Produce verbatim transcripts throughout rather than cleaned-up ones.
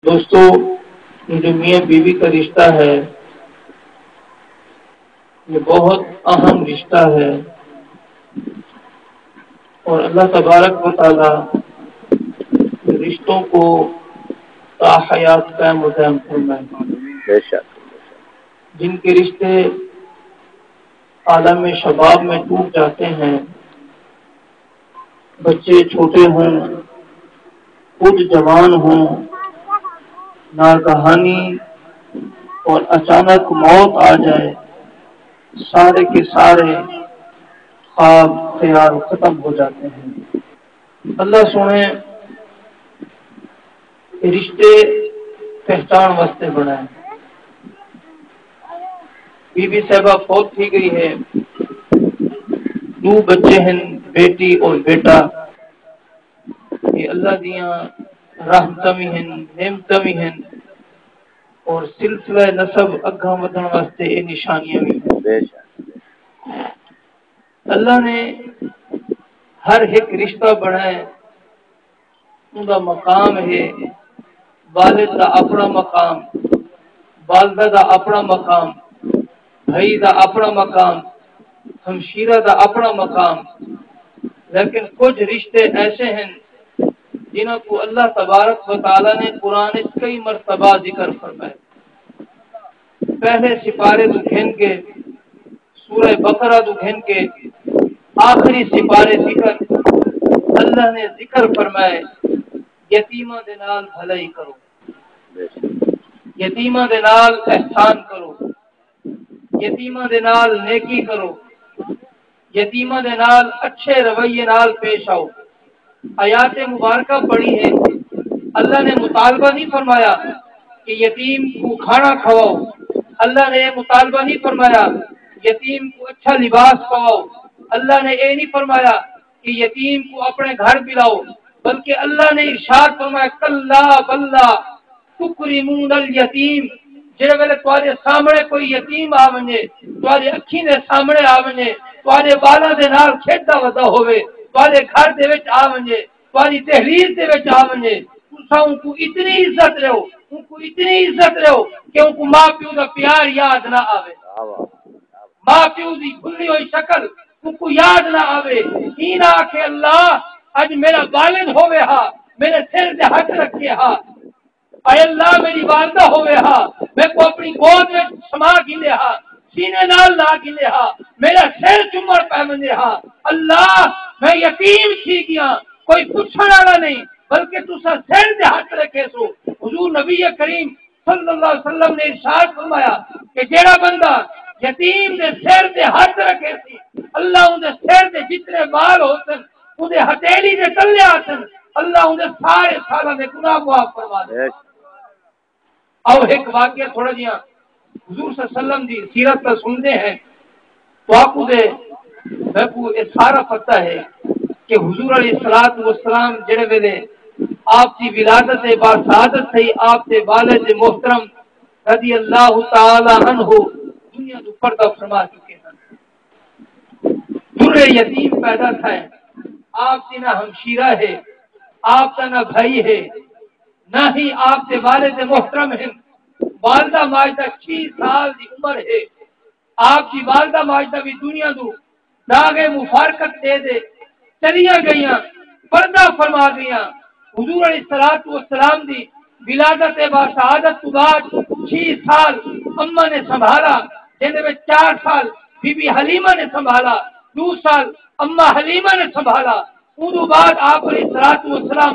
دوستو، یہ جو میاں بیوی کا رشتہ ہے، یہ بہت اہم رشتہ ہے، اور اللہ تبارک و تعالی رشتوں کو تا حیات قائم و دائم فرمائے۔ بے شک۔ جن کے رشتے عالم شباب میں ٹوٹ جاتے ہیں، بچے چھوٹے ہوں، خود جوان ہوں، ناگہانی اور اچانک موت آ جائے، سارے کے سارے خواب خیال ختم ہو جاتے ہیں۔ اللہ سونے رشتے پہچان واسطے بنائے۔ بی بی صاحبہ فوت تھی گئی ہے، دو بچے ہیں، بیٹی اور بیٹا۔ یہ اللہ دیاں رحمتاں بھی ہیں، نعمتاں بھی ہیں، اور سلسلہ نسب اگاں ودھن واسطے یہ نشانیاں بھی ہیں۔ بے شک۔ اللہ نے ہر ایک رشتہ بنائے، اوندا مقام ہے، والد دا اپنا مقام، والدہ دا اپنا مقام، بھائی دا اپنا مقام، ہمشیرہ دا اپنا مقام۔ لیکن کچھ رشتے ایسے ہیں جنہاں کو اللہ تبارک و تعالی نے قرآن وچ کئی مرتبہ ذکر فرمائے۔ پہلے سپارے تو گھن کے، سورہ بقرہ تو گھن کے آخری سپارے ذکر، اللہ نے ذکر فرمائے، یتیماں دے نال بھلائی کرو، یتیماں دے نال احسان کرو، یتیماں دے نال نیکی کرو، یتیماں دے نال اچھے رویے نال پیش آؤ۔ آیات مبارکہ پڑھی ہے، اللہ نے مطالبہ نہیں فرمایا کہ یتیم کو کھانا کھواؤ، اللہ نے یہ مطالبہ نہیں فرمایا یتیم کو اچھا لباس پواؤ، اللہ نے یہ نہیں فرمایا کہ یتیم کو اپنے گھر بلاؤ، بلکہ اللہ نے ارشاد فرمایا، کلا بلا تکرمون الیتیم، جڑے ویلے تہاڈے سامنے کوئی یتیم آ ونجے، تہاڈے اکھیں دے سامنے آ ونجے، تہاڈے بالاں دے نال کھیڈدا ودا ہووے، تہاڈے گھر دے وچ آ ونجے، تہاڈی دہلیز دے وچ آ ونجے، تساں اونکوں اتنی عزت ݙیو، اونکوں اتنی عزت ݙیو کہ اونکوں ماء پیو دا پیار یاد نہ آوے۔ ماء پیو دی بھلی ہوئی شکل اونکوں یاد نہ آوے۔ ایں نہ آکھے، اللہ اڄ میرا والد ہووے ہا، میرے سر تے ہتھ رکھے ہا، اے اللہ میری والدہ ہووے ہا، میکوں اپݨی گود وچ سما گھندے ہا، سینے نال لا گھندے ہا، میرا سر چمڑ پے ونجے ہا۔ اللہ میں یتیم تھی ڳیاں، کوئی پچھݨ والا نہیں، بلکہ تساں سر تے ہتھ رکھے سو۔ حضور نبی کریم صلی اللہ علیہ وسلم نے ارشاد فرمایا کہ جیڑھا بندہ یتیم دے سر تے ہتھ رکھے سی، اللہ اوندے سر تے جتنے بال ہوسن، اوندے ہتھیلی دے تلے آسن، اللہ اوندے سارے سالاں دے گناہ معاف فرما دے۔ آؤ ہک واقعہ تھوڑا جیاں حضور صلی اللہ علیہ وسلم دی سیرت دا سݨدے ہیں۔ تہاکوں تے میکوں اے سارا پتہ ہے کہ حضور علیہ الصلوۃ والسلام جڑے ویلے آپ دی ولادت باسعادت تھئی، آپ دے والد محترم رضی اللہ تعالی عنہ دنیا توں پردہ فرما چکے ہن۔ در یتیم پیدا تھئے، آپ دی نہ ہمشیرہ ہے، آپ دا نہ بھائی ہے، نہ ہی آپ دے والد محترم ہن۔ والدہ ماجدہ چھی سال دی عمر ہے، آپ دی والدہ ماجدہ وی دنیا توں داغ مفارقت دے دے چلیاں ڳئیاں، پردہ فرما ڳئیاں۔ حضور علیہ الصلوۃ والسلام دی ولادت باسعادت تو بعد چھی سال اماں نے سنبھالا، جن دے وچ چار سال بی بی حلیمہ نے سنبھالا، ݙو سال اماں حلیمہ نے سنبھالا۔ اوں دو بعد آپ علیہ الصلوۃ والسلام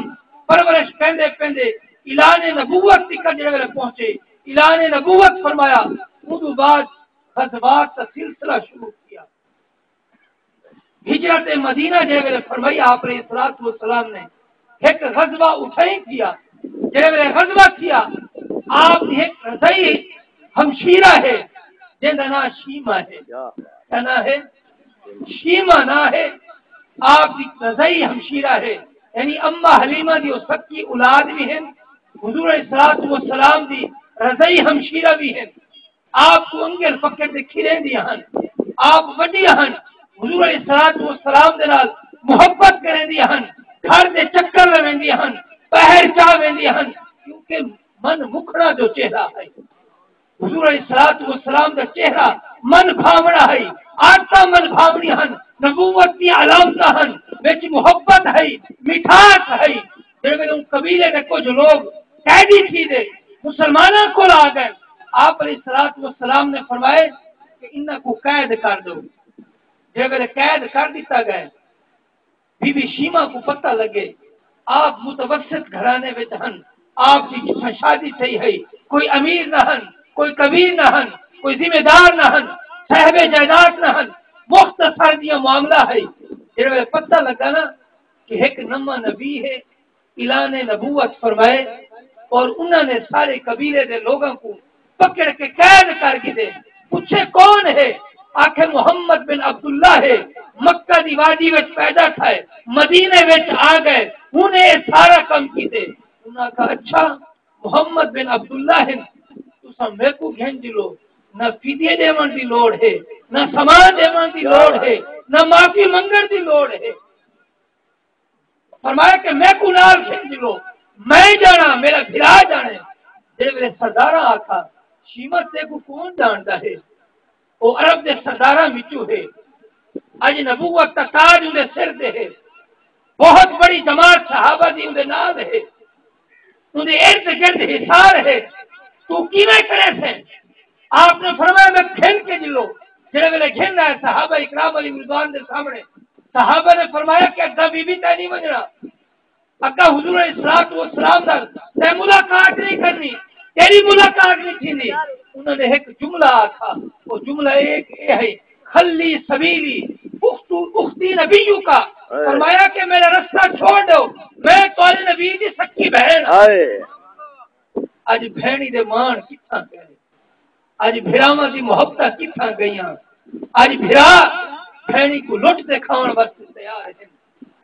پرورش پیندے پیندے اعلان نبوت تک جڑے ویلے پہنچے، اعلان نبوت فرمایا۔ اوں دو بعد غزوات دا سلسلہ شروع تھیا۔ ہجرت مدینہ جے ویلے فرمائی آپ علیہ الصلوۃ والسلام نے، ہک غزوہ اتھائیں تھیا۔ جے ویلے غزوہ تھیا، آپ دی ہک رضعی ہمشیرہ ہے، جیندا ناں شیمہ ہے۔ کیا ناں ہے؟ شیمہ ناں ہے۔ آپ دی رضعی ہمشیرہ ہے، یعنی اماں حلیمہ دی او سکی اولاد وی ہن، حضور علیہ الصلوۃ والسلام دی رضعی ہمشیرہ وی ہن۔ آپ کوں انگل پکڑ تے کھلیندیاں ہن۔ آپ وݙیاں ہن، حضور علیہ الصلوۃ والسلام دے نال محبت کریندیاں ہن، گھر دے چکر لویندیاں ہن، ٻاہر چا ویندیاں ہن، کیونکہ من مکھڑا جو چہرہ ہے۔ حضور علیہ الصلوۃ والسلام دا چہرہ من بھاونا ہے، عادتاں من بھاونی ہن، نبوت دی علامتاں ہن، وچ محبت ہے، مٹھاس ہے۔ جڑے ویلے اوں قبیلے دے کچھ لوگ قیدی تھی دے مسلماناں کول آ گئے، آپ علیہ الصلوۃ والسلام نے فرمائے کہ انہاں کو قید کر دو۔ جے ویلے قید کر دتا گئے، بی بی شیما کو پتہ لگے، آپ متوسط گھرانے وچ ہن، آپ دی جتھاں شادی تھئی ہئی، کوئی امیر نہ ہن، کوئی کبیر نہ ہن، کوئی ذمہ دار نہ ہن، صاحب جائیداد نہ ہن، مختصر جیہاں معاملہ ہئی۔ جڑے ویلے پتہ لگا نا کہ ہک نواں نبی ہے، اعلان نبوت فرمائے اور انہاں نے سارے قبیلے دے لوگاں کو پکڑ کے قید کر گھدے۔ پچھے کون ہے؟ آکھے محمد بن عبداللہ ہے، مکہ دی وادی وچ پیدا تھائے، مدینے وچ آ گئے، ہن اے سارا کم کیتے۔ انہاں آکھا اچھا، محمد بن عبداللہ ہن، تساں میکوں گھن جلو، نہ فدیے ݙیوݨ دی لوڑ ہے، نہ سامان ݙیوݨ دی لوڑ ہے، نہ معافی منگݨ دی لوڑ ہے۔ فرمایا کہ میکوں نال گھن جلو، میں جانا، میرا بھرا جانے۔ جڑے ویلے سرداراں آکھا، شیمت تیکوں کون جاندا ہے؟ او عرب دے سرداراں وچوں ہے۔ اج نبوت دا تاج اوندے سر تے ہے۔ بہت بڑی جماعت صحابہ دی اوندے نال ہے۔ اوندے ارد گرد حصار ہے۔ تو کیویں کرے سے؟ آپ نے فرمایا، میں گھن کے جلو۔ جڑے ویلے گھن آئے صحابہ اکرام علیہم رضوان دے سامنے، صحابہ نے فرمایا کہ ادا بی بی تیں نہیں ونجنا، اگا حضور علیہ الصلوۃ والسلام نال تیں ملاقات نہیں کرنی، تیری ملاقات نہیں تھیندی۔ انہاں نے ایک جملہ آکھا، وہ جملہ ایک اے ہے، خلی سبیلی اخت، اختی نبی کا۔ فرمایا کہ میرا رستہ چھوڑ دو، میں تہاڈے نبی دی سکی بہن ہاں۔ اج بھینی دے مان کتھاں گئے؟ اج بھراواں دی محبتاں کتھاں گئیاں؟ اج بھرا بھینی کو لٹ تے کھاون واسطے تیار ہن۔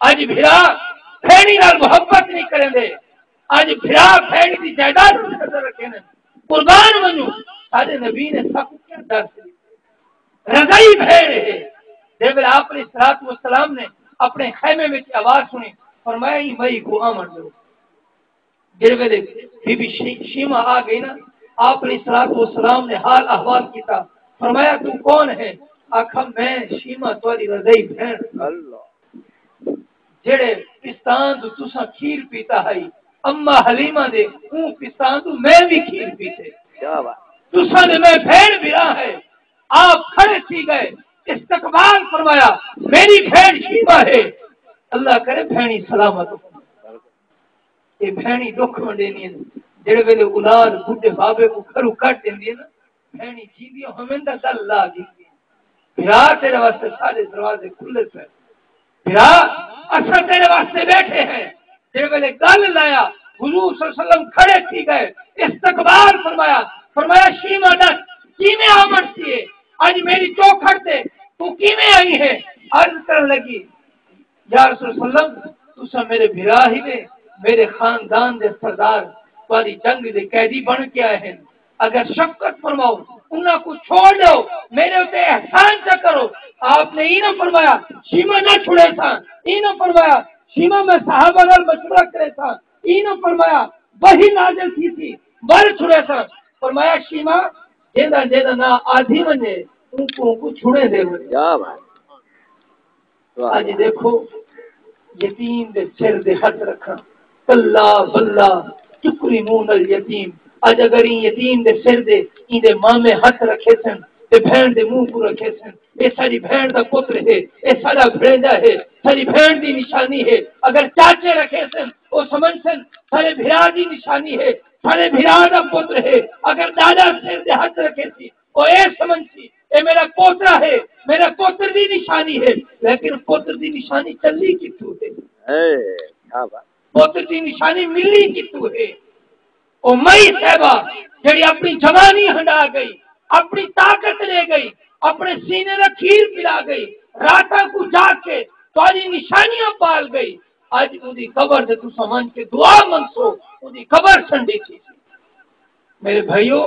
اج بھرا بھینی نال محبت نہیں کریندے۔ اج بھرا بھینی دی جائیداد تے نظر رکھے نے۔ قربان ونجو، ساڈے نبی نے سب کو کیا درس ݙتے؟ رضائی بھین ہے۔ جے ویلے آپ علیہ الصلوۃ والسلام نے اپنے خیمے وچ آواز سنی، فرمایا، ایں مئی کو آوݨ ݙیو۔ جڑے ویلے بی بی شی-، شیما آ گئی نا، آپ علیہ الصلوۃ والسلام نے حال احوال کیتا، فرمایا، تو کون ہے؟ آکھا، میں شیما تہاڈی رضائی بھین۔ اللہ۔ جڑے پستان تو تساں کھیر پیتا ہئی، اما حلیمہ دے اوں پستان تو میں بھی کھیر پیتے۔ کیا بات۔ تساں دے میں بھین بھرا ہے۔ آپ کھڑے تھی گئے، استقبال فرمایا، میری بھین شیما ہے، اللہ کرے بھینی سلامت ہو۔ اے بھینی ݙکھ ونڈیندین، جیڑھے ویلے اولاد بڈھے بابے کوں گھروں کڈھ ݙیندی ہے نا، بھینی جیندیاں ہوون تاں گل لا گھندین۔ بھرا، تیرے واسطے سارے دروازے کھلے پئے۔ بھرا، اساں تیرے واسطے ٻیٹھے ہیں۔ جیڑھے ویلے گل لایا، حضور صلی اللہ علیہ وسلم کھڑے تھی گئے، استقبال فرمایا، فرمایا، شیما ݙس کیویں آوݨ سی ہے؟ اڄ میری چوکھٹ تے توں کیویں آئی ہے؟ عرض کرݨ لڳی، یا رسول اللہ، تساں میرے بھرا ہیوے، میرے خاندان دے سردار، تہاݙی جنگ دے قیدی بݨ کے آئے ہن۔ اگر شفقت فرماؤ، انہاں کوں چھوڑ ݙیو، میرے اتے احسان چا کرو۔ آپ نے ایں نہ فرمایا، شیما نہ چھڑیساں، ایں نہ فرمایا، شیما میں صحابہ نال مشورہ کریساں، ایں نہ فرمایا، وحی نازل تھیسی، ول چھڑیساں۔ فرمایا، شیما، جیندا جیندا ناں آدھی ونڄے، اونکوں، اونکوں چھڑیندے ونڄے۔ کیا بات۔ واہ۔ اڄ ݙیکھو، یتیم دے سر تے ہتھ رکھݨ، کلا بلا، تکرمون الیتیم۔ اڄ اگر ایں یتیم دے سر تے ایندے مامے ہتھ رکھیسن تے بھیݨ دے منہ کوں رکھیسن، اے ساݙی بھیݨ دا پتر ہے، اے ساݙا بھݨیجا ہے، ساݙی بھیݨ دی نشانی ہے۔ اگر چاچے رکھیسن، او سمجھسن ساݙے بھرا دی نشانی ہے، ساݙے بھرا دا پتر ہے۔ اگر ݙاݙا سر تے ہتھ رکھیسی، او اے سمجھسی، اے میرا پوترا ہے، میرے پوتر دی نشانی ہے۔ لیکن پوتر دی نشانی چلی کتھوں ہے؟ اے، کیا بات۔ پوتر دی نشانی ملی کتھوں ہے؟ او مئی صاحبہ، جڑی اپݨی جوانی ہنڈا گئی، اپݨی طاقت ݙے گئی، اپݨے سینے دا کھیر پلا گئی، راتاں کوں جاگ کے تہاݙی نشانیاں پال گئی۔ اڄ اوندی قبر تے تساں ونڄ کے دعا منگسو، اوندی قبر ٹھنڈی تھیسی۔ میرے بھائیو،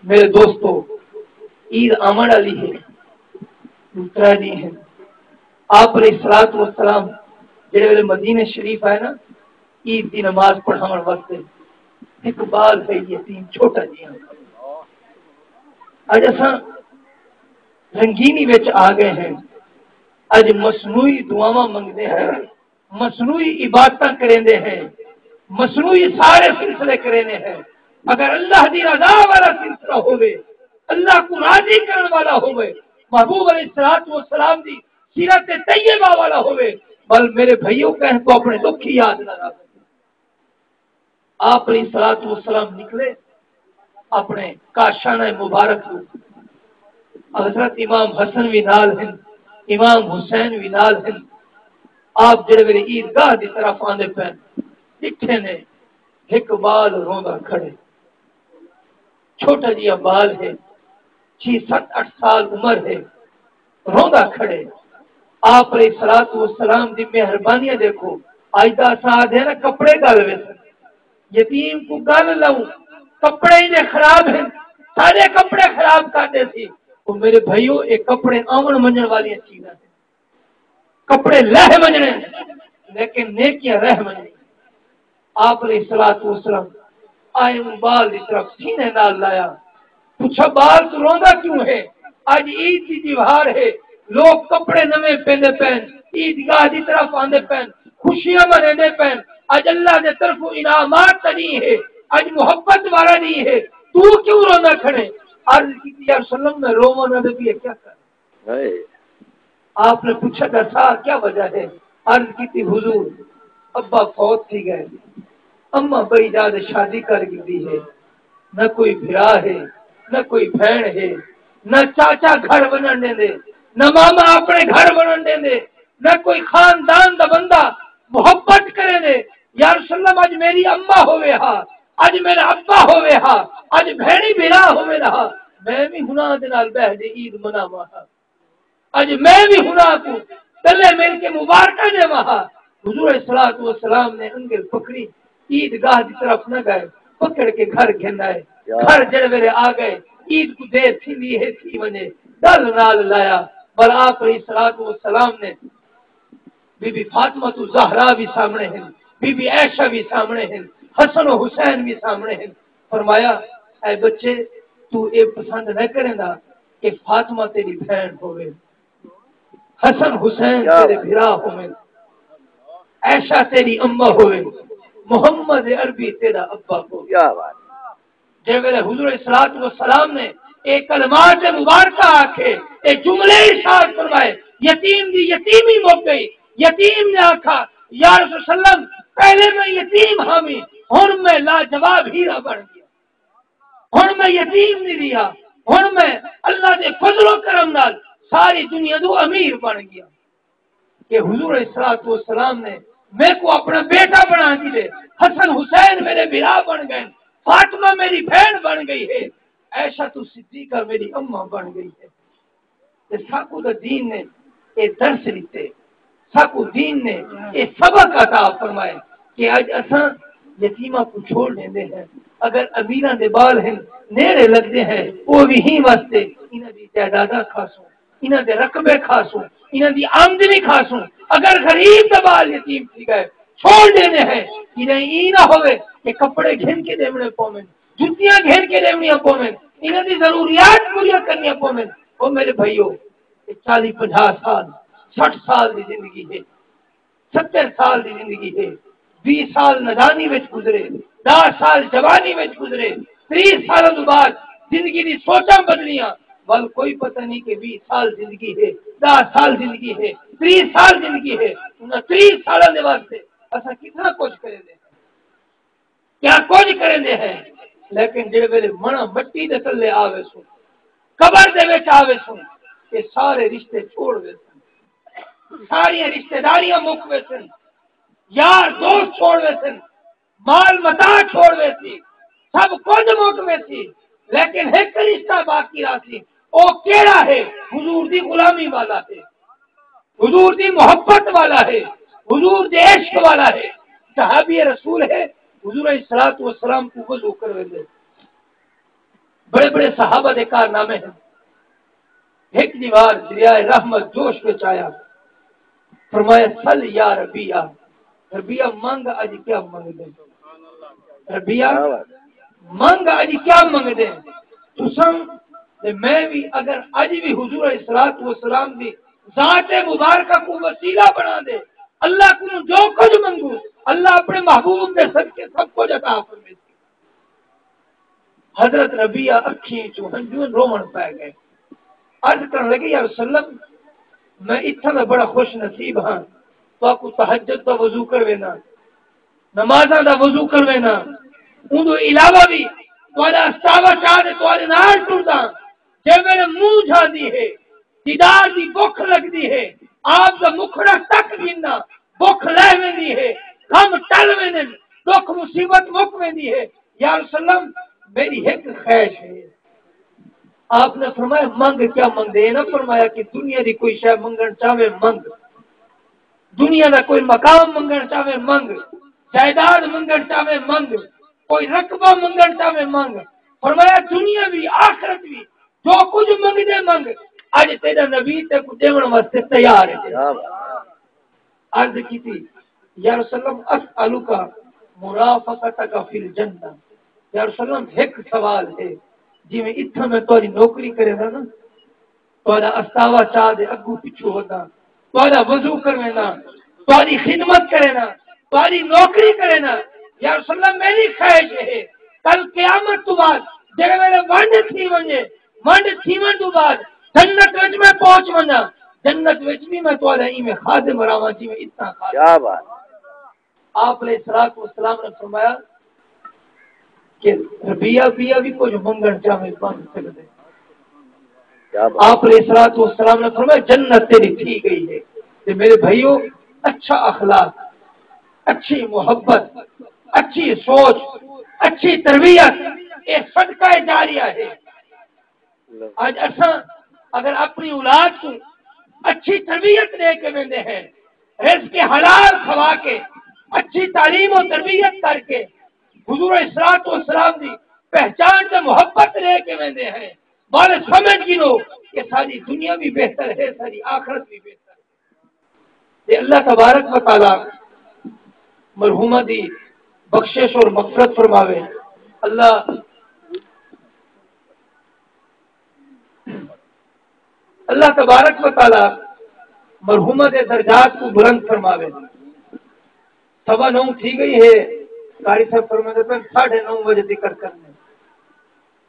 میرے دوستو، عید آوݨ والی ہے، ݙو ترے ݙینہہ ہن۔ آپ علیہ الصلوۃ والسلام جڑے ویلے مدینے شریف آئے نا، عید دی نماز پڑھاوݨ واسطے، ہک ٻال ہے یتیم چھوٹا جیہاں۔ اڄ اساں رنگینی وچ آ ڳئے ہیں۔ اڄ مصنوعی دعاواں منگدے ہیں، مصنوعی عبادتاں کریندے ہیں، مصنوعی سارے سلسلے کریندے ہیں۔ اگر اللہ دی رضا والا سلسلہ ہووے، اللہ کوں راضی کرݨ والا ہووے، محبوب علیہ الصلوۃ والسلام دی سیرت طیبہ والا ہووے، ول میرے بھائیو، کہیں کوں اپݨے ݙکھ یاد نہ رہے۔ آپ علیہ الصلوۃ والسلام نکلے اپݨے کاشانہ مبارک کوں۔ حضرت امام حسن وی نال ہن، امام حسین وی نال ہن۔ آپ جڑے ویلے عید گاہ دی طرف آندے پئن، ݙٹھے نے ہک ٻال روندا کھڑے، چھوٹا جیہا ٻال ہے، چھی ست اٹھ سال عمر ہے، روندا کھڑے۔ آپ علیہ الصلوۃ والسلام دی مہربانیاں ݙیکھو۔ اڄ دا اساں آہدے نا کپڑے ڳل ویسن، یتیم کوں ڳل لوں، کپڑے ایندے خراب ہن، سارے کپڑے خراب کر ݙیسی۔ او میرے بھائیو، اے کپڑے آوݨ ونڄݨ والیاں چیزاں ہن، کپڑے لہہ ونڄݨے، لیکن نیکیاں رہ ونڄݨیاں۔ آپ علیہ الصلوۃ والسلام آئے، اوں ٻال دی طرف سینے نال لایا، پچھا، "ٻال، توں روندا کیوں ہے؟ اڄ عید دی دیوار ہے، لوک کپڑے نویں پیندے پئن، عید گاہ دی طرف آندے پئن، خوشیاں منیندے پئن، اڄ اللہ دے طرفوں انعامات دا ݙینہہ ہے، اڄ محبت والا ݙینہہ ہے، توں کیوں روندا کھڑے؟" عرض کیتی، "یا رسول اللہ، میں روواں نہ تے ٻئے کیا کراں؟" ہائے۔ آپ نے پوچھا، "دسا، کیا وجہ ہے؟" عرض کیتی، "حضور، ابا فوت تھی ڳئے، اماں ٻئی جاہ تے شادی کر گھدی ہے، نہ کوئی بھرا ہے، نہ کوئی بھیݨ ہے، نہ چاچا گھر ونڄݨ ݙیندے، نہ ماما اپݨے گھر ونڄݨ ݙیندے، نہ کوئی خاندان دا بندہ محبت کریندے۔ یا رسول اللہ، اڄ میری اماں ہووے ہا، اڄ میرا ابا ہووے ہا، اڄ بھیݨی بھرا ہووے ہا، میں وی انہاں دے نال ٻہہ تے عید مناواں ہا۔" اڄ میں وی انہاں کوں ڳلے مل کے مبارکاں ݙیواں ہا۔ حضور علیہ الصلوۃ والسلام نے انگل پکڑی، عید گاہ دی طرف نہ ڳئے، پکڑ کے گھر گھن آئے۔ یا۔ گھر جڑے ویلے آ ڳئے، عید کوں دیر تھیندی ہے تھی ونڄے، ڳل نال لایا۔ پر آپ علیہ الصلوۃ والسلام نے، بی بی فاطمہ الزہرا وی سامݨے ہن، بی بی عائشہ وی سامݨے ہن، حسن و حسین وی سامݨے ہن۔ فرمایا، "اے بچے، توں اے پسند نہ کریندا کہ فاطمہ تیݙی بھیݨ ہووے، حسن حسین کیا تیݙے بات۔ بھرا ہوون، عائشہ تیݙی اماں ہوون، محمد عربی تیݙا ابا ہوون۔" کیا بات۔ جے ویلے حضور علیہ الصلوۃ والسلام نے اے کلمات مبارکہ آکھے، اے جملے ارشاد فرمائے، یتیم دی یتیمی مک ڳئی۔ یتیم نے آکھا، "یا رسول اللہ، پہلے میں یتیم ہامی، ہݨ میں لاجواب ہیرا بݨ ڳیا۔" ہݨ میں یتیم نہیں رہیا، ہݨ میں اللہ دے فضل و کرم نال ساری دنیا دو امیر بݨ ڳیا۔ کہ حضور علیہ الصلوۃ والسلام نے میکوں اپݨا بیٹا بݨا گھدے، حسن حسین میرے بھرا بݨ ڳئے، فاطمہ میری بھیݨ بݨ ڳئی ہے، عائشہ تو صدیقہ میری اماں بݨ ڳئی ہے۔ تے ساکوں تاں دین نے اے درس ݙتے، ساکوں دین نے اے سبق عطا فرمائے کہ اڄ اساں یتیماں کوں چھوڑ ݙیندے ہیں۔ اگر امیراں دے ٻال ہن، نیڑے لڳدے ہیں، او وی ہیں واسطے انہاں دی جائیداداں کھاسوں، انہاں دے رقبے کھاسوں، انہاں دی آمدنی کھاسوں۔ اگر غریب دا ٻال یتیم تھی ڳئے، چھوڑ ݙیندے ہیں، انہیں ایں نہ ہووے کہ کپڑے گھن کے ݙیوݨے پوون، جتیاں گھن کے ݙیوݨیاں پوون، انہاں دی ضروریات پوریاں کرنیاں پوون۔ او میرے بھائیو، اے چالیہہ پنجاہ سال، سٹھ سال دی زندگی ہے، ستر سال دی زندگی ہے، ویہہ سال نادانی وچ گزرے، ݙاہ سال جوانی وچ گزرے، تریہہ سالاں توں بعد زندگی دی سوچاں بدلیاں، ول کوئی پتہ نہیں کہ ویہہ سال زندگی ہے، ݙاہ سال زندگی ہے، تریہہ سال زندگی ہے، انہاں تریہہ سالاں دے واسطے اساں کتنا کچھ کریندے ہیں۔ کیا کجھ کریندے ہیں، لیکن جڑے ویلے مݨ مٹی دے تلے آ ویسوں، قبر دے وچ آ ویسوں، تے سارے رشتے چھوڑ ویسن، ساریاں رشتے داریاں مک ویسن، یار دوست چھوڑ ویسن، مال متاع چھوڑ ویسی، سب کجھ مک ویسی، لیکن ہک رشتہ باقی راہسی۔ او کیڑا ہے؟ حضور دی غلامی والا ہے، حضور دی محبت والا ہے، حضور دے عشق والا ہے، صحابی رسول ہے۔ حضور علیہ الصلوۃ والسلام کوں وضو کرویندے، بڑے بڑے صحابہ دے کارنامے ہیں۔ ہک دیوار دریائے رحمت جوش وچ آیا، فرمایا، "سل یا ربیعہ، ربیعہ منگ، اڄ کیا منگدے؟" ربیہ، منگ اڄ کیا منگدے؟ تساں تے میں وی اگر اڄ وی حضور علیہ الصلوۃ والسلام دی ذات مبارکہ کوں وسیلہ بݨا دے، اللہ کوں جو کجھ منگوں، اللہ اپݨے محبوب دے صدقے سب کجھ عطا فرمیسی۔ حضرت ربیہ اکھیں چوں ہنجوں رووݨ پئے ڳئے۔ عرض کرݨ لڳے، یا رسول اللہ، میں اتھاں دا بڑا خوش نصیب ہاں، تہاکوں تہجد دا وضو کروینداں، نمازاں دا وضو کروینداں، اوندے علاوہ وی تہاݙا استاوا چا تے تہاݙے نال ٹرداں، جے میݙے منہ جھاندی ہے، دیدار دی بکھ لڳدی ہے، آپ دا مکھڑا تک گھنداں، بکھ لہہ ویندی ہے، غم ٹل ویندن، ݙکھ مصیبت مک ویندی ہے۔ یا رسول اللہ، میݙی ہک خواہش ہے۔ آپ نے فرمایا، منگ کیا منگدے؟ اے نہ فرمایا کہ دنیا دی کوئی شے منگݨ چاہوے منگ، دنیا دا کوئی مقام منگݨ چاہوے منگ، جائیداد منگݨ چاہوے منگ، کوئی رقبہ منگݨ چاہوے منگ۔ فرمایا، دنیا وی آخرت وی جو کجھ منگدے منگ، اڄ تیݙا نبی تیکوں ݙیوݨ واسطے تیار ہے۔ کیا بات۔ عرض کیتی، یا رسول اللہ، اسألک مرافقتک فی الجنہ۔ یا رسول اللہ، ہک سوال ہے، جیویں اتھاں میں تہاݙی نوکری کرینداں نا، تہاݙا استاوا چا دے اڳوں پچھوں ہونداں، تہاݙا وضو کروینداں، تہاݙی خدمت کرینداں، تہاݙی نوکری کرینداں۔ یا رسول اللہ، میری خواہش ہے، کل قیامت تو بعد جیڑھے ویلے ونڈ تھی ونڄے، ونڈ تھیوݨ توں بعد جنت وچ میں پہنچ ونڄاں، جنت وچ وی میں تہاݙا ایویں خادم رہواں جیویں اتھاں خادم۔ کیا بات۔ آپ علیہ الصلوۃ والسلام نے فرمایا کہ ربیہ، ربیہ وی کجھ منگݨ چاہوے منگ سڳدے۔ کیا بات۔ آپ علیہ الصلوۃ والسلام نے فرمایا، جنت تیری تھی ڳئی ہے۔ تے میرے بھائیو، اچھا اخلاق، اچھی محبت، اچھی سوچ، اچھی تربیت، اے صدقہ جاریہ ہے۔ اڄ اساں اگر اپݨی اولاد کوں اچھی تربیت ݙے کے ویندے ہیں، رزق حلال کھوا کے، اچھی تعلیم و تربیت کر کے، حضور علیہ الصلوۃ والسلام دی پہچان تے محبت ݙے کے ویندے ہیں، ٻال سمجھ گھنو کہ ساری دنیا بھی بہتر ہے، ساری آخرت بھی بہتر ہے۔ تے اللہ تبارک و تعالیٰ مرحومہ دی بخشش اور مغفرت فرماوے۔ اللہ، اللہ تبارک و تعالیٰ مرحومہ دے درجات کو بلند فرماوے۔ سوا نو تھی ڳئی ہے، قاری صاحب فرمیندے پئے، ساڑھے نو وجے ذکر کرݨے۔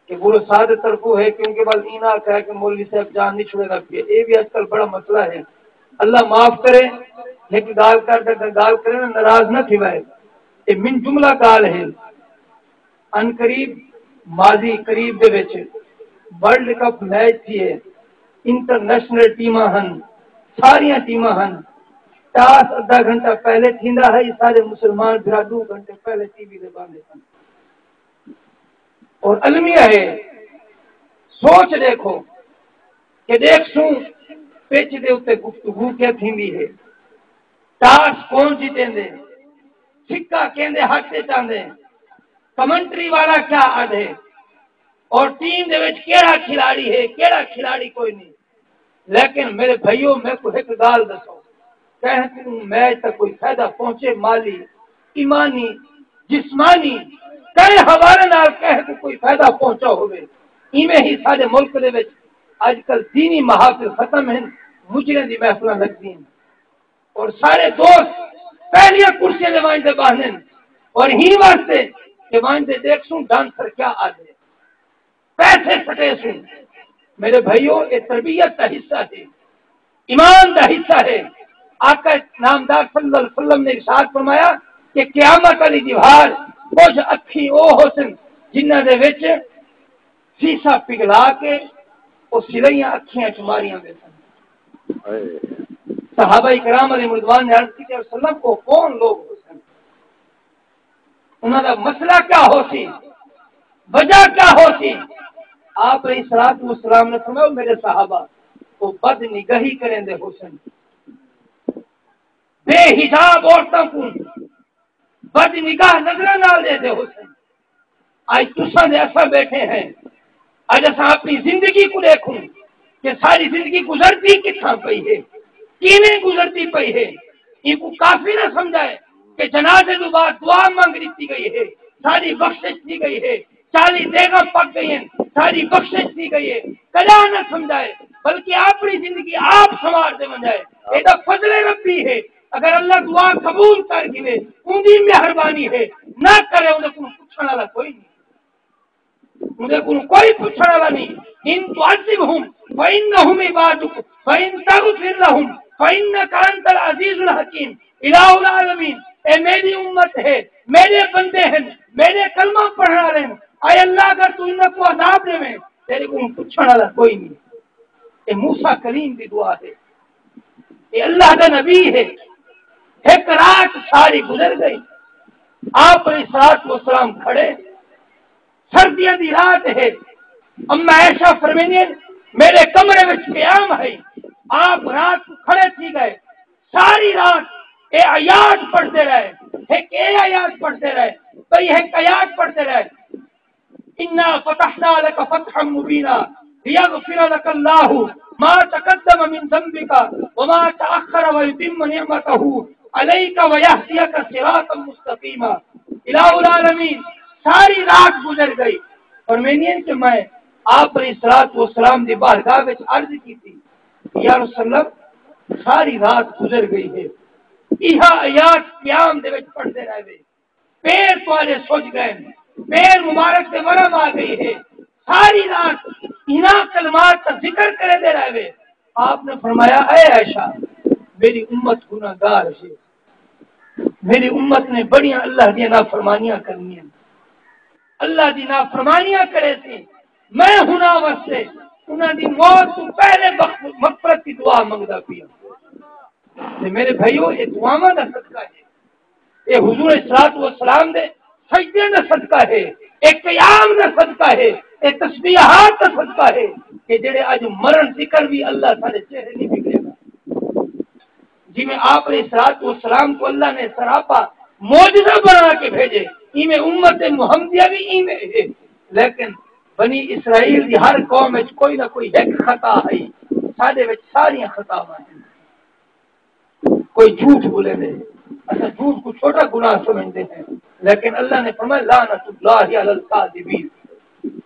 کہ برو ساہ دے طرفوں ہے، کیونکہ ول اینا آکھیا کہ مولوی صاحب جان نہیں چھڑے دا پیا۔ اے بھی آج کل بڑا مسئلہ ہے۔ اللہ معاف کرے، ہک ڳالھ کر تے ڳالھ کرے نا، ناراض نہ تھیوے۔ اے من جملہ ڳالھ ہے۔ ان قریب، ماضی قریب دے وچ ورلڈ کپ میچ تھیے، انٹرنیشنل ٹیماں ہن، ساریاں ٹیماں ہن۔ ٹاس ادھا گھنٹہ پہلے تھیندا ہے، سارے مسلمان بھرا ݙو گھنٹے پہلے ٹی وی دے باندے ہن۔ اور المیہ ہے، سوچ ݙیکھو کہ ݙیکھسوں پچ دے اتے گفتگو کیا تھیندی ہے، ٹاس کون جیتیندے، چھکا کیندے ہتھ تے چاندے، کمنٹری والا کیا آدھے، اور ٹیم دے وچ کیڑا کھلاڑی ہے، کیڑا کھلاڑی کوئی نہیں۔ لیکن میرے بھائیو، میکوں ہک ڳالھ ݙسو، کہیں کوں میچ تک کوئی فائدہ پہنچے، مالی، ایمانی، جسمانی، کہیں حوالے نال کہیں کوں کوئی فائدہ پہنچا ہووے؟ ایویں ہی ساݙے ملک دے وچ اڄ کل دینی محافل ختم ہن، مجریں دی محفلاں لڳدین اور سارے دوست پہلیاں کرسیاں تے ونڄ تے ٻہندن اور ہی واسطے کہ ونڄ تے ݙیکھسوں ڈانسر کیا آدھے۔ پیسے سٹیسوں۔ میرے بھائیو، اے تربیت دا حصہ ہے، ایمان دا حصہ ہے۔ آقا نامدار صلی اللہ علیہ وسلم نے ارشاد فرمایا کہ قیامت والی دیوار کجھ اکھیں او ہوسن جنہاں دے وچ سیسہ پگھلا کے او سلائیاں اکھیں چ ماریاں ویسن۔ صحابہ کرام علیہم رضوان نے عرض کی کہ یا رسول اللہ، او کون لوگ ہوسن؟ انہاں دا مسئلہ کیا ہوسی؟ وجہ کیا ہوسی؟ آپ علیہ الصلوۃ والسلام نے فرمایا، میرے صحابہ، او بد نگاہی کریندے ہوسن، بے حجاب عورتاں کوں بد نگاہ نظراں نال ݙیہدے ہوسن۔ اڄ تساں تے اساں ٻیٹھے ہیں، اڄ اساں اپݨی زندگی کوں ݙیکھوں کہ ساری زندگی گزردی کتھاں پئی ہے، کیویں گزردی پئی ہے۔ اینکوں کافی نہ سمجھائے کہ جنازے توں بعد دعا منگ ݙتی ڳئی ہے، ساری بخشش تھی گئی ہے، چالی دیگاں پک گئی ہیں، ساری بخشش تھی گئی ہے، کدا نہ سمجھائے، بلکہ اپنی زندگی آپ سنوار دے ونجائے۔ اے دا فضل ربی ہے۔ اگر اللہ دعا قبول کر گھنے، اوندی مہربانی ہے، نہ کرے، اوندے کوں پچھݨ والا کوئی نہیں۔ اوندے کوں کوئی پچھݨ والا نہیں۔ ان تعذبهم فانهم عبادك وان تغفر لهم فانك انت العزيز الحكيم۔ الہ العالمین، اے میری امت ہے، میرے بندے ہیں، میرے کلمہ پڑھݨ والے ہیں۔ اے اللہ، اگر تو انہاں کوں عذاب ݙیویں، تیرے کوں پچھݨ والا کوئی نہیں۔ اے موسیٰ کلیم دی دعا ہے، اے اللہ دا نبی ہے۔ ہک رات ساری گزر گئی، آپ علیہ الصلوۃ والسلام کھڑے، سردیاں دی رات ہے۔ اماں عائشہ فرمیندی ہیں، میرے کمرے وچ قیام ہے، آپ رات کوں کھڑے تھی گئے، ساری رات اے آیات پڑھدے رہے، ہک اے آیات پڑھدے رہے، بھئی ہک آیات پڑھدے رہے، انا فتحنا لك فتحا مبینا، لیغفر لك اللہ ما تقدم من ذنبك وما تأخر ويتم نعمته عليك ويهديك صراطا مستقیما۔ الہ العالمین، ساری رات گزر گئی، فرمیندی ہیں کہ میں آپ علیہ الصلوۃ والسلام دی بارگاہ وچ عرض کیتی، یا رسول اللہ، ساری رات گزر گئی ہے، ایہا آیات قیام دے وچ پڑھدے رہوے، پیر تہاݙے سج ڳئے، پیر مبارک تے ورم آ ڳئی ہے، ساری رات انہاں کلمات دا ذکر کریندے رہوے۔ آپ نے فرمایا، اے عائشہ، میری امت گناہگار ہے، میری امت نے بڑیاں اللہ دیاں نافرمانیاں کرنیاں، اللہ دی نافرمانیاں کریسی، میں انہاں واسطے انہاں دی موت توں پہلے مغ-، مغفرت دی دعا منگدا پیاں۔ تے میرے بھائیو، اے دعاواں دا صدقہ ہے، اے حضور علیہ الصلوۃ والسلام دے سجدے دا صدقہ ہے، اے قیام دا صدقہ ہے، اے تسبیحات دا صدقہ ہے کہ جڑے اڄ مرن تکر وی اللہ ساݙے چہرے نہیں بگڑے گا۔ جیویں آپ علیہ الصلوۃ والسلام کو اللہ نے سراپا معجزہ بنا کے بھیجے، ایویں امت محمدیہ بھی ایویں ہے۔ لیکن بنی اسرائیل دی ہر قوم وچ کوئی نہ کوئی ہک خطا ہے، ساݙے وچ ساریاں خطاواں ہیں۔ کوئی جھوٹ بولے دے، اساں جھوٹ کو چھوٹا گناہ سمجھدے ہیں، لیکن اللہ نے فرمایا، لعنت اللہ علی الکاذبین،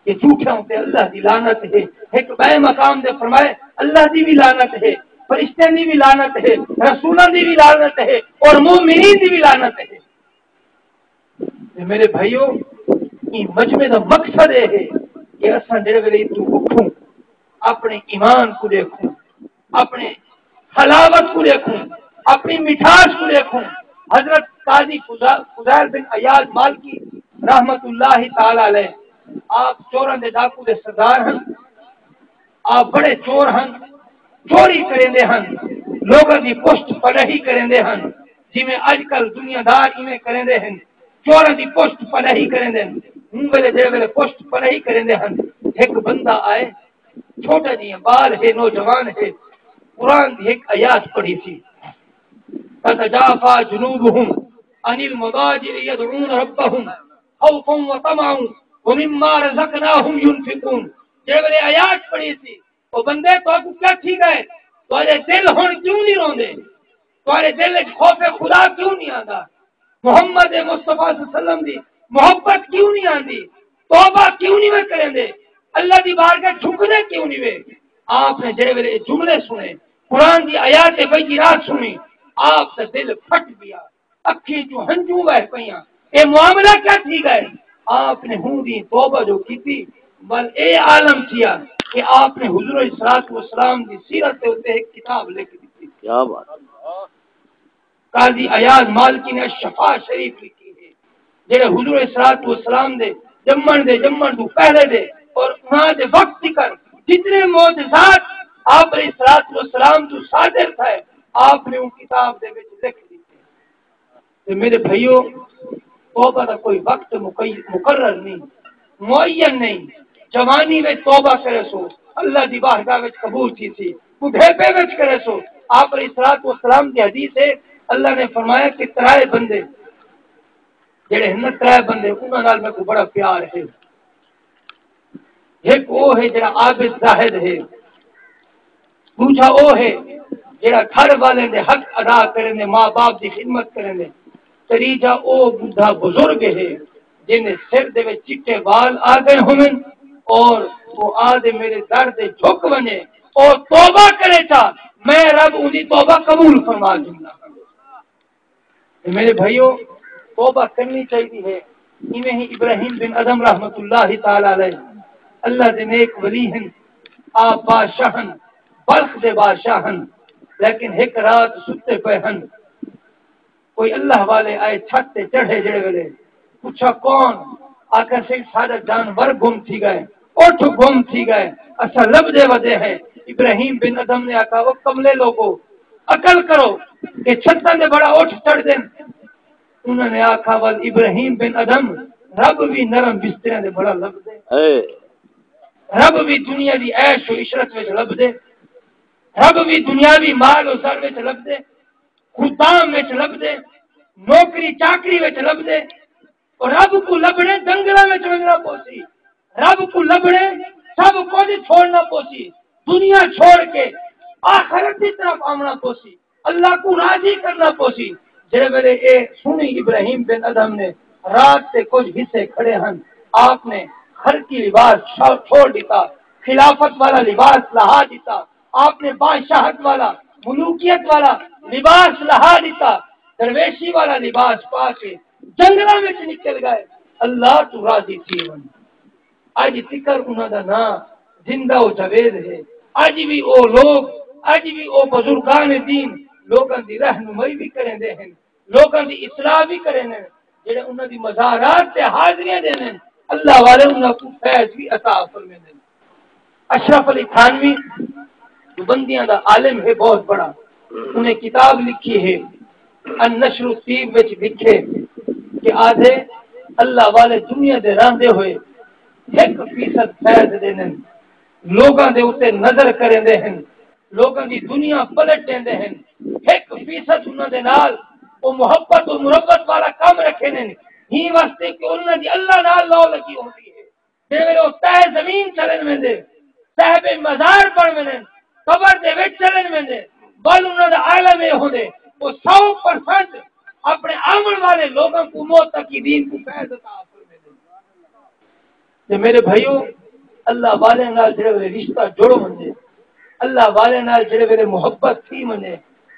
کہ جھوٹیاں اتے اللہ دی لعنت ہے۔ ایک بئے مقام دے فرمائے، اللہ دی بھی لعنت ہے، فرشتیاں دی بھی لعنت ہے، رسولاں دی بھی لعنت ہے، اور مومنین دی بھی لعنت ہے۔ تے میرے بھائیو، ایں مجمع دا مقصد اے ہے کہ اساں جڑے ویلے اتوں اٹھوں، اپݨے ایمان کوں ݙیکھوں، اپݨے حلاوت کوں ݙیکھوں، اپݨی مٹھاس کوں ݙیکھوں۔ حضرت قاضی فضا-، فضیل بن عیاض مالکی رحمت اللہ تعالی علیہ، آپ چوراں دے ڈاکو دے سردار ہن۔ آپ بڑے چور ہن، چوری کریندے ہن، لوگاں دی پشت پناہی کریندے ہن، جیویں اڄ کل دنیا دار ایویں کریندے ہن، چوراں دی پشت پناہی کریندے ہن۔ ہوں ویلے جڑے ویلے پشت پناہی کریندے ہن، ہک بندہ آئے، چھوٹا جیہاں ٻال ہے، نوجوان ہے، قرآن دی ہک آیات پڑھی سی، تتجافی جنوبہم عن المضاجع یدعون ربہم خوفا وطمعا ومما رزقناہم ینفقون۔ جڑے ویلے آیات پڑھی سی، او بندے، تہاکوں کیا تھی ڳئے؟ تہاݙے دل ہݨ کیوں نہیں روندے؟ تہاݙے دل وچ خوف خدا کیوں نہیں آندا؟ محمد مصطفیٰ صلی اللہ علیہ وسلم دی محبت کیوں نہیں آندی؟ توبہ کیوں نہیں وے کریندے؟ اللہ دی بارگاہ جھکدے کیوں نہیں وے؟ آپ نے جڑے ویلے اے جملے سنے، قرآن دی آیات بینات سنی، آپ دا دل پھٹ ڳیا۔ اکھیں چوں ہنجوں وہہ پئیاں۔ اے معاملہ کیا تھی ڳئے؟ آپ نے ہوں دی توبہ جو کیتی، ول اے عالم تھیا کہ آپ نے حضور علیہ الصلوۃ والسلام دی سیرت دے اُتے ہک کتاب لکھ ݙتی۔ کیا بات ہے۔ قاضی عیاض مالکی نے الشفا شریف لکھی ہے، جڑے حضور علیہ الصلوۃ والسلام دے ڄمݨ دے، ڄمݨ توں پہلے دے اور انہاں دے وقت تک جتنے معجزات آپ علیہ الصلوۃ والسلام توں صادر تھئے، آپ نے اوں کتاب دے وچ لکھ ݙتے۔ تے میرے بھائیو، توبہ دا کوئی وقت مقی-، مقرر نہیں، معین نہیں۔ جوانی وچ توبہ کریسو، اللہ دی بارگاہ وچ قبول تھیسی، ٻڈھیپے وچ کریسو۔ آپ علیہ الصلوۃ والسلام دی حدیث ہے، اللہ نے فرمایا کہ ترائے بندے جڑے ہن نا، ترائے بندے، انہاں نال میکوں بڑا پیار ہے۔ ہک او ہے جڑا عابد زاہد ہے، ݙوجھا او ہے جڑا گھر والیں دے حق ادا کریندے، ماں باپ دی خدمت کریندے، تریجھا او ٻڈھا بزرگ ہے جیندے سر دے وچ چٹے وال آ ڳئے ہوون، اور او آ دے میرے در تے جھک ونڄے، او توبہ کرے چا، میں رب اوندی توبہ قبول فرما گھندا ہاں۔ تے میرے بھائیو، توبہ کرنی چاہیدی ہے۔ ایویں ہی ابراہیم بن ادہم رحمت اللہ تعالی علیہ، اللہ دے نیک ولی ہن، آپ بادشاہ ہن، بلخ دے بادشاہ ہن، لیکن ہک رات ستے پئے ہن، کوئی اللہ والے آئے چھت تے چڑھے جڑے ویلے، پچھا کون؟ آکھا سئیں ساڈا جانور گم تھی ڳئے، اٹھ گم تھی ڳئے، اساں لبھدے ودے ہیں۔ ابراہیم بن ادہم نے آکھا، او کملے لوگو، عقل کرو، کہ چھتاں دے بڑا اٹھ چڑھدن۔ انہاں نے آکھا، ول ابراہیم بن ادہم، رب وی نرم بستریاں دے بڑا لبھدے، اے۔ رب وی دنیا دی عیش و عشرت وچ لبھدے، رب وی دنیاوی مال و زر وچ لبھدے، خدام وچ لبھدے، نوکری چاکری وچ لبھدے، اور رب کوں لبھݨے جنگلاں وچ ونڄݨا پوسی، رب کوں لبھݨے سب کجھ چھوڑنا پوسی، دنیا چھوڑ کے آخرت دی طرف آوݨا پوسی، اللہ کوں راضی کرنا پوسی۔ جڑے ویلے اے سنی ابراہیم بن ادہم نے رات دے کجھ حصے کھڑے ہن، آپ نے خرقی لباس چھا-، چھوڑ ݙتا، خلافت والا لباس لہا ݙتا، آپ نے بادشاہت والا، ملوکیت والا لباس لہا ݙتا، درویشی والا لباس پا کے جنگلاں وچ نکل ڳئے، اللہ توں راضی تھی ونڄ۔ اڄ تکر انہاں دا ناں زندہ و جاوید ہے۔ اڄ وی او لوگ، اڄ وی او بزرگان دین لوکاں دی رہنمائی وی کریندے ہن، لوکاں دی اصلاح وی کریندے ہن، جڑے انہاں دی مزارات تے حاضریاں ݙیندے ہن، اللہ والے انہاں کوں فیض وی عطا فرمیندے ہن۔ اشرف علی تھانوی دیوبندیاں دا عالم ہے بہت بڑا، انہیں کتاب لکھی ہے النشر الطیب وچ لکھے کہ آدھے اللہ والے دنیا دے رہندے ہوئے ہک فیصد فیض ݙیندن، لوگاں دے اتے نظر کریندے ہن، لوگاں دی دنیا پلٹ ݙیندے ہن، ہک فیصد انہاں دے نال او محبت و مروت والا کم رکھیندن، ہی واسطے کہ انہاں دی اللہ نال لو لگی ہوندی ہے۔ جیڑھے ویلے او تہہ زمین چلن ویندے، صاحب مزار بݨ ویندن، قبر دے وچ چلن ویندے، ول انہاں دا عالم اے ہوندے، او سو پرسنٹ اپݨے آوݨ والے لوکاں کوں، معتقدین کوں فیض عطا فرمیندے۔ تے میرے بھائیو، اللہ والے نال جیڑھے ویلے رشتہ جڑ ونڄے، اللہ والے نال جیڑھے ویلے محبت تھی ونڄے،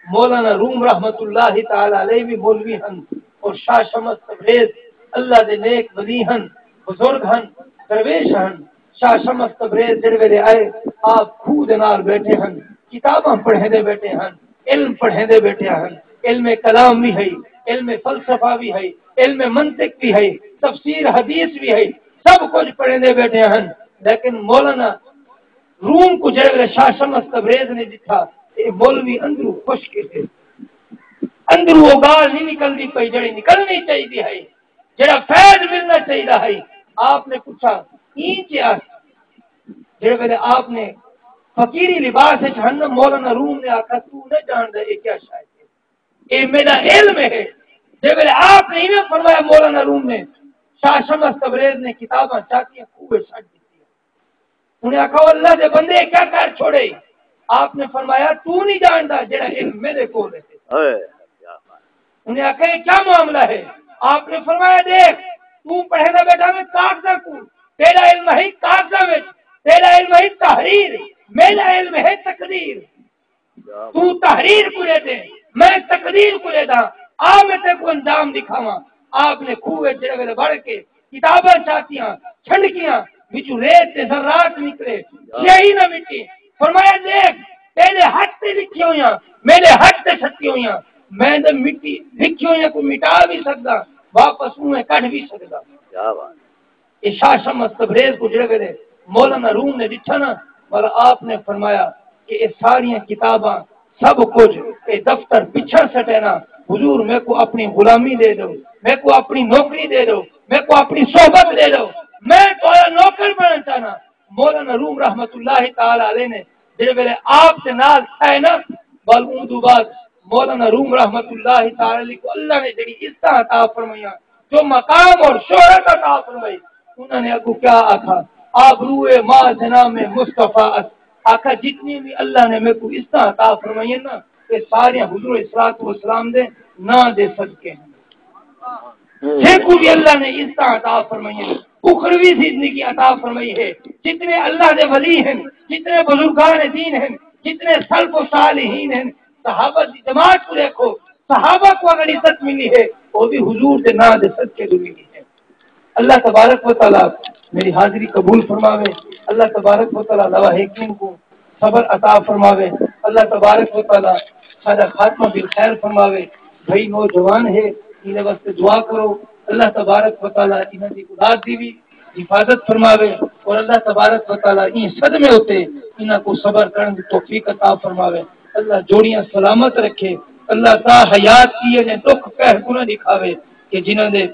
مولانا روم رحمت اللہ تعالی علیہ وی مولوی ہن، اور شاہ شمس تبریز اللہ دے نیک ولی ہن، بزرگ ہن، درویش ہن۔ شاہ شمس تبریز جیڑھے ویلے آئے، آپ کھوہ دے نال ٻیٹھے ہن، کتاباں پڑھیندے ٻیٹھے ہن، علم پڑھیندے ٻیٹھے ہن، علم کلام وی ہئی، علم فلسفہ وی ہئی، علم منطق وی ہئی، تفسیر حدیث وی ہئی، سب کجھ پڑھیندے ٻیٹھے ہن۔ لیکن مولانا روم کوں جیڑھے ویلے شاہ شمس تبریز نے ݙٹھا، اے مولوی اندروں خشک ہے، اندروں او ڳالھ نہیں نکلدی پئی جیڑھی نکلݨی چاہیدی ہئی، جیڑھا فیض ملݨا چاہیدا ہئی۔ آپ نے پچھا، ایں کیا؟ جیڑھے ویلے آپ نے فقیری لباس وچ ہن، مولانا روم نے آکھا، توں نہ ڄاݨدا اے کیا شے ہے؟ اے میݙا علم ہے۔ جے ویلے آپ نے ایویں فرمایا، مولانا روم نے، شاہ شمس تبریز نے کتاباں چاتیاں کھوہ وچ سٹ ݙتیاں۔ انہیں آکھا، او اللہ دے بندے، کیا کر چھوڑے؟ آپ نے فرمایا، توں نہیں ڄاݨدا جیڑھا علم میݙے کول ہے۔ اے، کیا بات۔ انہیں آکھا، یہ کیا معاملہ ہے؟ آپ نے فرمایا، دیکھ، توں پڑھیندا ٻیٹھا ویں کاغذاں کوں، تیݙا علم ہے کاغذاں وچ، تیݙا علم ہے تحریر، میݙا علم ہے تقدیر۔ توں تحریر کوں ݙیہدیں، میں تقدیر کوں ݙیہداں، آ میں تیکوں انجام ݙکھاواں۔ آپ نے کھوہ وچ جیڑھے ویلے وڑ کے کتاباں چاتیاں، چھنڈکیاں، وچوں ریت تے ذرات نکلے، سیاہی نہ مٹی۔ فرمایا، ݙیکھ، تیݙے ہتھ تے لکھیاں ہویاں، میݙے ہتھ تے چھپیاں ہویاں۔ میں تے مٹی، لکھیاں ہویاں کوں مٹا وی سڳداں، واپس اونویں کڈھ وی سڳداں۔ کیا بات۔ اے شاہ شمس تبریز کوں جیڑھے ویلے مولانا روم نے ݙٹھا نا، والا آپ نے فرمایا کہ اے ساریاں کتاباں، سب کجھ، اے دفتر پچھڑ سٹے نا، حضور میکوں اپݨی غلامی ݙے ݙیو، میکوں اپݨی نوکری ݙے ݙیو، میکوں اپݨی صحبت ݙے ݙیو، میں تہاݙا نوکر بݨݨ چاہنا۔ مولانا روم رحمت اللہ تعالی علیہ نے جیڑھے ویلے آپ دے نال تھئے نا، ول اوں توں بعد مولانا روم رحمت اللہ تعالی علیہ کوں اللہ نے جیڑھی عزتاں عطا فرمائیاں، جو مقام اور شہرت عطا فرمائی، انہاں نے اڳوں کیا آکھا؟ آبروئے ما ز نام مصطفیٰ است۔ آکھا، جتنی وی اللہ نے میکوں عزتاں عطا فرمائیاں نا، اے ساریاں حضور علیہ الصلوۃ والسلام دے ناں دے صدقے ہن۔ سیکوں بھی اللہ نے عزت عطا فرمائی ہے، اخروی زندگی عطا فرمائی ہے۔ جتنے اللہ دے ولی ہیں، جتنے بزرگان دین ہیں، جتنے سلف و صالحین ہیں، صحابہ دی جماعت کو دیکھو، صحابہ کو اگر عزت ملی ہے، وہ بھی حضور دے نام دے صدقے جو ملی ہے۔ اللہ تبارک و تعالیٰ میری حاضری قبول فرماوے۔ اللہ تبارک و تعالیٰ لواحقین کو صبر عطا فرماوے۔ اللہ تبارک و تعالیٰ سارا خاتمہ بالخیر فرماوے۔ بھائی نوجوان ہے، انہیں واسطے دعا کرو۔ اللہ تبارک و تعالیٰ انہاں دی اولاد دی بھی حفاظت فرماوے، اور اللہ تبارک و تعالیٰ این صدمے ہوتے انہاں کو صبر کرن دی توفیق عطا فرماوے۔ اللہ جوڑیاں سلامت رکھے۔ اللہ تا حیات کیے نے دکھ قہر کو نہ دکھاوے کہ جنہاں دے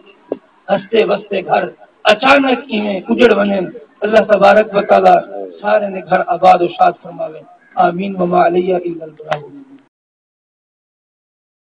ہستے وستے گھر اچانک ایویں اجڑ ونجن۔ اللہ تبارک و تعالیٰ سارے نے گھر آباد و شاد فرماوے۔ آمین۔ وما علیہ الا البلاغ۔